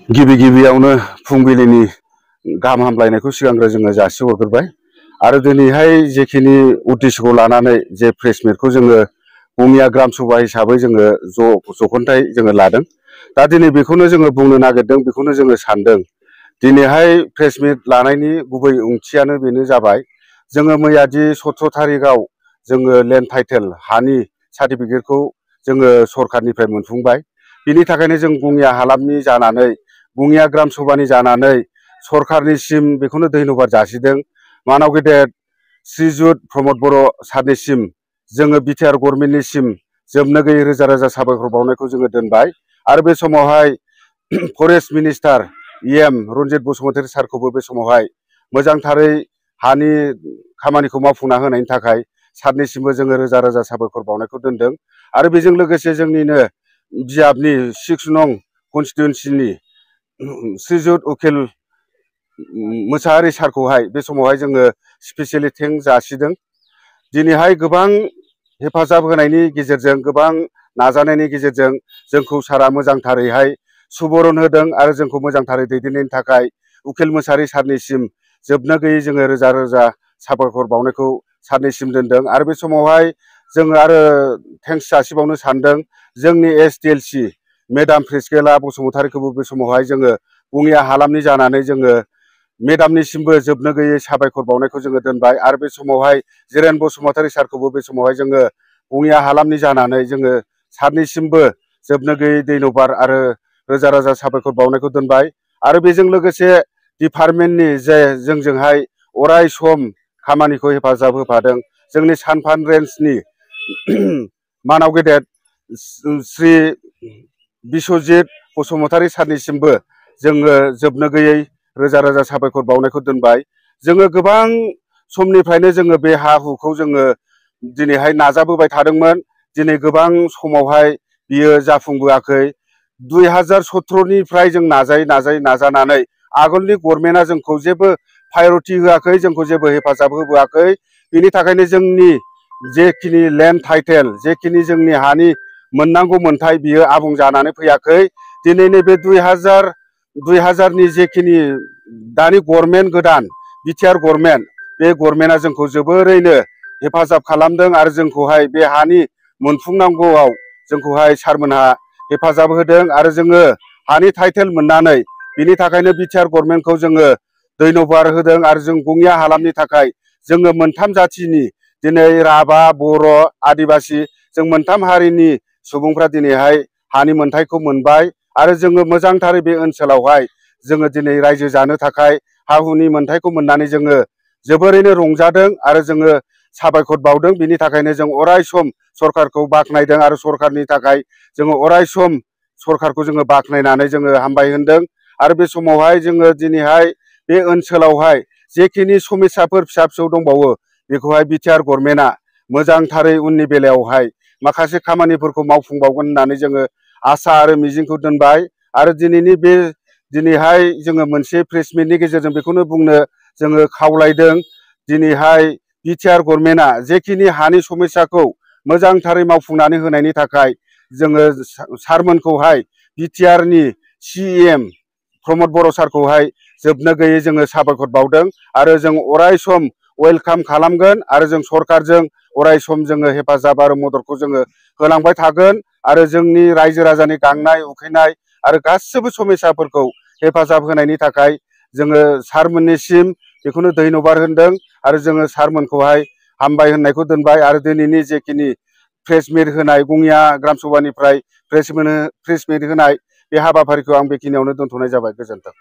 गिबियावनो फुंबिलिनि गाहाम हामलायनायखौ सिगांग्रो जोङो जासिहरग्रोबाय आरो दिनैहाय जेखिनि उद्देश्यखौ लानानै जे प्रेस मिटखौ जोङो भूमिया ग्राम सभा हिसाबै जोङो जख'न्थाय जोङो लादों। दा दिनै बेखौनो जोङो बुंनो नागिरदों, बेखौनो जोङो सानदों। दिनैहाय प्रेस मिट लानायनि गुबै ओंथियानो बेनो जाबाय, जोङो मैयादि 17 तारिखआव जोङो लेन्ड टाइटेल हानि सार्टिफिकेटखौ जोङो सरखारनिफ्राय मोनफुंबाय। बिनि थाखायनो जों भूमिया हालामनि जानानै, भूमिया ग्राम सभानि जानानै सरखारनिसिम बेखौनो धन्यबाद जासिदों। मानाव गेदेर श्रीयुत प्रमद बर' सारनिसिम जोङो बिटिआर गभर्नमेन्टनिसिम जोबनो गैयै रोजा रोजा साबायखर बावनायखौ जोङो दोनबाय। आरो बे समावहाय forest minister EM Ranjit Basumatary सारखौबो बे समावहाय मोजांथारै हानि खामानिखौ मावफुंना होनायनि थाखाय सारनिसिमबो जोङो रोजा रोजा साबायखर बावनायखौ दोनदों। आरो बेजों लोगोसे जोंनिनो बियाबनि 6 नं कन्स्टिटुएन्सिनि श्रीयुत उकिल मोसाहारि सारखौहाय बे समावहाय जोङो स्पेसियेलि थेंक्स जासिदों। दिनैहाय गोबां हेफाजाब होनायनि गेजेरजों, गोबां नाजानायनि गेजेरजों जोंखौ सारा मोजांथारैहाय सुबुरुन होदों आरो जोंखौ मोजांथारै दैदेननायनि थाखाय उकिल मोसाहारि सारनिसिम जोबनो गैयै जोङो रोजा रोजा साबायखर बावनायखौ सारनिसिम दोनदों। आरो बे समावहाय जोङो आरो थेंक्स जासिबावनो सानदों जोंनि SDLC मेडाम प्रिस्केला बसुमतारीखौबो बे समावहाय जोङो भूमिया हालामनि जानानै जोङो मेडामनिसिमबो जोबनो गैयै साबायखर बावनायखौ जोङो दोनबाय। आरो बे समावहाय जिरेन बसुमतारी सारखौबो बे समावहाय जोङो भूमिया हालामनि जानानै जोङो सारनिसिमबो जोबनो गैयै धन्यबाद आरो रोजा रोजा साबायखर बावनायखौ दोनबाय। आरो बेजों लोगोसे डिपार्टमेन्टनि जे जोंजोंहाय अराय सम खामानिखौ हेफाजाब होफादों, जोंनि सानफान रेन्जनि मानाव गेदेर श्री बिस्वजित बसुमतारी सारनिसिमबो जोङो जोबनो गैयै रोजा रोजा साबायखर बावनायखौ दोनबाय। जोङो गोबां समनिफ्रायनो जोङो बे हा हुखौ जोङो दिनैहाय नाजाबोबाय थादोंमोन। दिनै गोबां समावहाय बियो जाफुंबोआखै। 2017निफ्राय जों नाजानानै आगोलनि गभर्नमेन्टआ जोंखौ जेबो प्रायरिटि होआखै, जोंखौ जेबो हेफाजाब होबोआखै। बिनि थाखायनो जोंनि जेखिनि लेन्ड टाइटेल, जेखिनि जोंनि हानि मोननांगौ मोन्थाय, बियो आबुं जानानै फैयाखै। दिनै नैबे 2000नि जेखिनि दानि गभर्नमेन्ट गोदान बिटिआर गभर्नमेन्ट, बे गभर्नमेन्टआ जोंखौ जोबोरैनो हेफाजाब खालामदों आरो जोंखौहाय बे हानि मोनफुंनांगौआव जोंखौहाय सारमोनहा हेफाजाब होदों। आरो जोङो हानि टाइटेल मोननानै बिनि थाखायनो बिटिआर गभर्नमेन्टखौ जोङो धन्यबाद होदों। आरो जों भूमिया हालामनि थाखाय जोङो मोनथाम जाथिनि, दिनै राभा, बर', आदिबासि, जों मोनथाम हारिनि सुबुंफ्रा दिनैहाय हानि मोन्थायखौ मोनबाय। आरो जोङो मोजांथारै बे ओनसोलावहाय जोङो दिनै रायजो जानो थाखाय हा हुनि मोन्थायखौ मोननानै जोङो जोबोरैनो रंजादों आरो जोङो साबायखर बावदों। बिनि थाखायनो जों अराय सम सरखारखौ बाख्नायदों आरो सरखारनि थाखाय जोङो अराय सम सरखारखौ जोङो बाख्नायनानै जोङो हामबाय होनदों। आरो बे समावहाय जोङो दिनैहाय बे ओनसोलावहाय जेखिनि समस्याफोर फिसा फिसौ दंबावो, बेखौहाय बिटिआर गभर्नमेन्टआ मोजांथारै उननि बेलायावहाय माखासे खामानिफोरखौ मावफुंबावगोन होननानै जोङो आसा आरो मिजिंखौ दोनबाय। आरो दिनैहाय जोङो मोनसे प्रेस मिटनि गेजेरजों बेखौनो बुंनो जोङो खावलायदों, दिनैहाय बिटिआर गभर्नमेन्टआ जेखिनि हानि समस्याखौ मोजांथारै मावफुंनानै होनायनि थाखाय जोङो सारमोनखौहाय बिटिआरनि CEM प्रमद बर' सारखौहाय जोबनो गैयै जोङो साबायखर बावदों। आरो जों अराय सम वेलकाम खालामगोन आरो जों सरखारजों अराय सम जोङो हेफाजाब आरो मददखौ जोङो होलांबाय थागोन। आरो जोंनि रायजो राजानि गांनाय उखैनाय आरो गासिबो समस्याफोरखौ हेफाजाब होनायनि थाखाय जोङो सारमोननिसिम बेखौनो धन्यबाद होनदों। आरो जोङो सारमोनखौहाय हामबाय होननायखौ दोनबाय। आरो दिनैनि जेखिनि प्रेस मिट होनाय, भूमिया ग्राम सभानिफ्राय प्रेस मिट होनाय, बे हाबाफारिखौ आं बेखिनियावनो दोनथ'नाय जाबाय। गोजोन्थों।